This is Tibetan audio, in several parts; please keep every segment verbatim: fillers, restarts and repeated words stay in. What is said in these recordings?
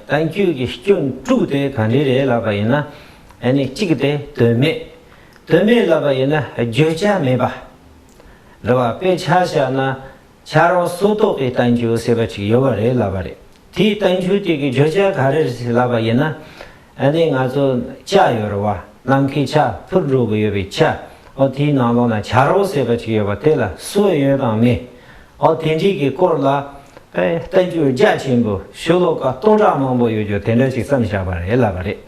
བསྟན་བཅོས་ཀྱི་སྐྱོན་དྲུག་དེ་ག་འདྲ་རེད་ལབ་པ་ཡིན་ན། ཨ་ནི་གཅིག་དེ་དོན་མེད། དོན་མེད་ལབ་པ་ཡིན་ན་བརྗོད་བྱ་མེད་པ། རེད་བ། དཔེ་ཆ་བཞག་ན་ཆ་རོགས་སོ་ཏོག་གི་བསྟན་བཅོས་ཟེར་བ་ཅིག་ཡོད་པ་རེད་ལབ་པ་རེད། དེའི་བསྟན་བཅོས་དེ་གི་བརྗོད་བྱ་ག་རེ་རེད་ལབ་པ་ཡིན་ན། ཨ་ནི་ང་ཚོ་ལྕགས་ཡོད་རེད་བ། ནམ་མཁའི་ལྕགས་འཕུར་འགྲོ་གི་ཡོད་པའི་ཆ། ཨོ་དེའི་ནང་ལོགས་ན་ཆ་རོགས་ཟེར་བ་ཅིག་ཡོད་པ་དེ་ལ་སོ་ཡོད་དང་མེད། ཨོ་དེ་འདྲའི་གི་སྐོར་ལ་ཨེ་བསྟན་བཅོས་རྒྱ་ཆེན་པོ་ཤོ་ལོ་ཀ་སྟོང་ཕྲག་མང་པོ་ཡོད་རྒྱུ་དེ་འདྲ་ཅིག་བརྩམས་བཞག་པ་རེད་ལབ་པ་རེད།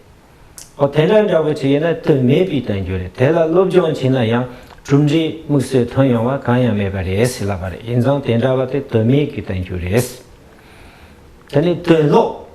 ཨོ་དེ་འདྲ་འདྲ་པོ་ཅིག་ཡིན་ན་དོན་མེད་པའི་བསྟན་བཅོས་རེད། དེ་ལ་སློབ་སྦྱོང་བྱས་ན་ཡང་གྲུབ་འབྲས་དམིགས་སུ་ཐོན་ཡོང་བ་གང་ཡང་མེད་པ་རེད་ཟེར་ལབ་པ་རེད། ཡིན་ཙང་དེ་འདྲ་བ་དེ་དོན་མེད་ཀྱི་བསྟན་བཅོས་རེད། དེ་ནས་དོན་ལོག་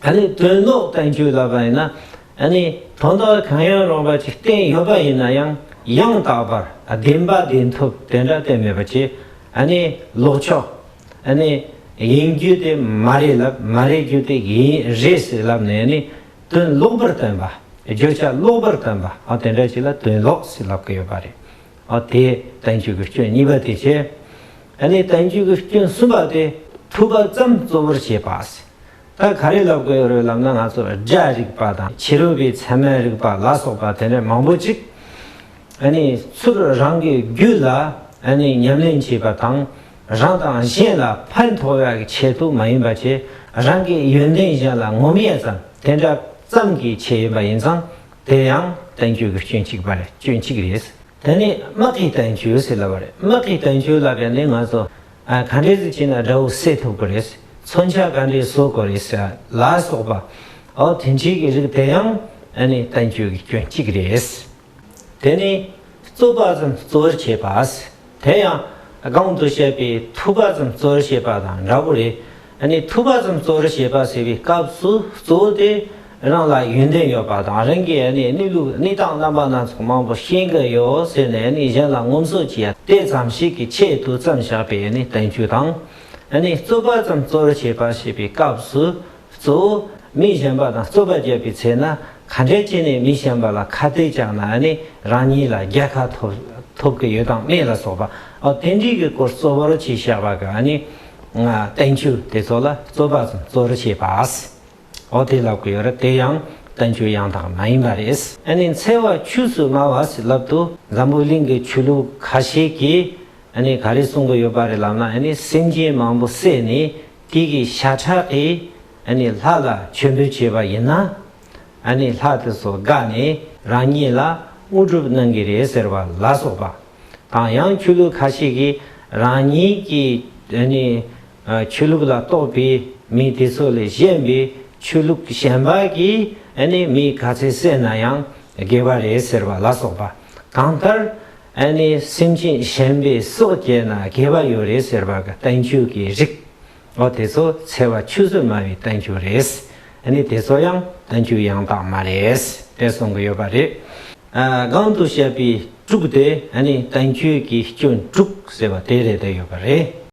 ཨ་ནི་དོན་ལོག་བསྟན་བཅོས་ལབ་པ་ཡིན་ན། ཨ་ནི་དོན་དག་གང་ཡང་རུང་བ་ཅིག་བསྟན་ཡོད་པ་ཡིན་ན་ཡང་ཡང་དག་པར་བདེན་པ་བདེན་ཐོབ་དེ་འདྲ་བསྟན་མེད་པ་ཅིག་ཨ་ནི་ལོག་ཕྱོགས། ཨ་ནི་ཡིན་རྒྱུ་དེ་མ་རེད་ལབ། མ་རེད་རྒྱུ་དེ་ཡིན་རེད་ཟེར་ལབ་ནས་ནི་དོན་ལོག་པར་བསྟན་པ། བརྗོད་བྱ་ལོག་པར་བསྟན་པ། ཨ་དེ་འདྲ་ཅིག་ལ་དོན་ལོག་ཟེར་ལབ་ཀྱི་ཡོད་པ་རེད། ཨ་དེ་བསྟན་བཅོས་ཀྱི་སྐྱོན་གཉིས་པ་དེ་བྱས། ཨ་ནི་བསྟན་བཅོས་ཀྱི་སྐྱོན་གསུམ་པ་དེ་ཐོས་པ་ཙམ་གཙོ་བོར་བྱེད་པ། ད་ག་རེ་ལབ་དགོས་རེད་ལབ་ན། ང་ཚོ་སྒྲ་རིག་པ་དང་ཕྱི་རོལ་པའི་ཚད་མ་རིག་པ་ལ་སོགས་པ་དེ་འདྲ་མང་པོ་ཅིག་ཨ་ནི་ཚུར་རང་གི་རྒྱུད་ལ་ཨ་ནི་ཉམས་ལེན་བྱེད་པ་དང་། རང་དང་གཞན་ལ་ཕན་ཐོགས་ཡག་གི་ཆེད་དུ་མ་ཡིན་པ་བྱས། རང་གི་ཡོན་ཏན་གཞན་ལ་ངོམ་ཡས་ཙམ་དེ་འདྲ་ཙམ་གྱི་ཆེད་ཡིན་པ་ཡིན་ཙང་། དེ་ཡང་བསྟན་བཅོས་ཀྱི་སྐྱོན་གཅིག་པ་རེད། སྐྱོན་གཅིག་རེད། དེ་ནས་དམག་གི་བསྟན་བཅོས་ཟེར་ལབ་པ་རེད། དམག་གི་བསྟན་བཅོས་ལབ་པ་ནི་ང་ཚོ་ཨ་ག་འདྲས་ཟིག་བྱས་ན་དགྲ་བོ་བསད་ཐུབ་ཀྱི་རེད། མཚོན་ཆ་ག་འདྲས་བཟོ་དགོས་རེད་ཟེར་ལ་སོགས་པ། ཨོ་དེ་འདྲའི་གི་རིགས་དེ་ཡང་ཨ་ནི་བསྟན་བཅོས་ཀྱི་སྐྱོན་གཅིག་རེད། དེ་ནས་རྩོད་པ་ཙམ་གཙོ་བོར་བྱེད་པ། དེ་ཡང་གོང་དུ་བཤད་པའི་ཐོས་པ་ཙམ་གཙོ་བོར་བྱེད་པ་དང་འདྲ་པོ་རེད། ཨ་ནི་ཐོས་པ་ཙམ་གཙོ་བོར་བྱེད་པ་ཟེར་བའི་སྐབས་སུ་གཙོ་བོ་དེ་རང་ལ་ཡོན་ཏན་ཡོད་པ་དང་། རང་གིས་ཨ་ནི་གནས་ལུགས་གནས་སྟངས་རྣམ་པ་སྣ་ཚོགས་མང་པོ་ཤེས་ཀྱི་ཡོད་ཟེར་ནས། ཨ་ནི་གཞན་ལ་ངོམ་སོ་བྱེད་ཡ་དེ་ཙམ་ཞིག་གི་ཆེད་དུ་བརྩམས་བཞག་པའི་ཨ་ནི་བསྟན་བཅོས་དང་། ཨ་ནི་རྩོད་པ་ཙམ་གཙོ་བོར་བྱེད་པ་ཞེས་པའི་སྐབས་སུ། གཙོ་བོ་མི་གཞན་པ་དང་རྩོད་པ་བརྒྱབ་པའི་ཚེ་ན། ག་འདྲས་བྱས་ནས་མི་གཞན་པ་ལ་ཁ་གཏད་བཅག་ན་ཨ་ནི་རང་ཉིད་ལ་རྒྱལ་ཁ་ཐོབ་ཐོབ་ཀྱི་ཡོད་དང་མེད་ལ་སོགས་པ། ཨ་དེ་འདྲའི་གི་སྐོར་གཙོ་བོར་བྱས་བཞག་པ་གི་ཨ་ནི་ང་བསྟན་བཅོས་དེ་ཚོ་ལ་རྩོད་པ་ཙམ་གཙོ་བོར་བྱེད་པ། ཨོ་དེ་ལབ་ཀྱི་ཡོད་རེད། དེ་ཡང་བསྟན་བཅོས་ཡང་དག་མ་ཡིན་པ་རེད། ཨ་ནི་འཚེ་བ་ཆོས་སུ་སྨྲ་བ་ཟེར་ལབ་དུས་འཛམ་བུ་གླིང་གི་ཆོས་ལུགས་ཁ་ཤས་ཀྱིས་ཨ་ནི་ག་རེ་གསུང་གི་ཡོད་པ་རེད་ལབ་ན། ཨ་ནི་སེམས་ཅན་མང་པོ་བསད་ནས་དེ་གི་ཤ་ཁྲག་གིས་ཨ་ནི་ལྷ་ལ་མཆོད་འབུལ་བྱས་པ་ཡིན་ན། ཨ་ནི་ལྷ་དེ་ཚོ་དགའ་ནས་རང་ཉིད་ལ་དངོས་གྲུབ་གནང་གི་རེད་ཟེར་བ་ལ་སོགས་པ། དང་ཡང་ཆོས་ལུགས་ཁ་ཤས་ཀྱིས་རང་ཉིད་ཀྱི་ཨ་ནི་ཆོས་ལུགས་ལ་གཏོགས་པའི་མི་དེ་ཚོ་ལས་གཞན་པའི་ཆོས་ལུགས་གཞན་པ་གིས་ཨ་ནི་མི་ག་ཚད་བསད་ན་ཡང་དགེ་བ་རེད་ཟེར་བ་ལ་སོགས་པ། གང་ལྟར་ཨ་ནི་སེམས་ཅན་གཞན་པའི་སྲོག་བཅད་ན་དགེ་བ་ཡོད་རེད་ཟེར་བ་གི་བསྟན་བཅོས་ཀྱི་རིགས། འོ་དེ་ཚོ་འཚེ་བ་ཆོས་སུ་སྨྲ་བའི་བསྟན་བཅོས་རེད། ཨ་ནི་དེ་ཚོ་ཡང་བསྟན་བཅོས་ཡང་དག་མ་རེད་དེ་གསུང་གི་ཡོད་པ་རེད། ཨ་གོང་དུ་བཤད་པའི་དྲུག་དེ་ཨ་ནི་བསྟན་བཅོས་ཀྱི་སྐྱོན་དྲུག་ཟེར་བ་དེ་རེད་བསྡད་ཡོད་པ་རེད།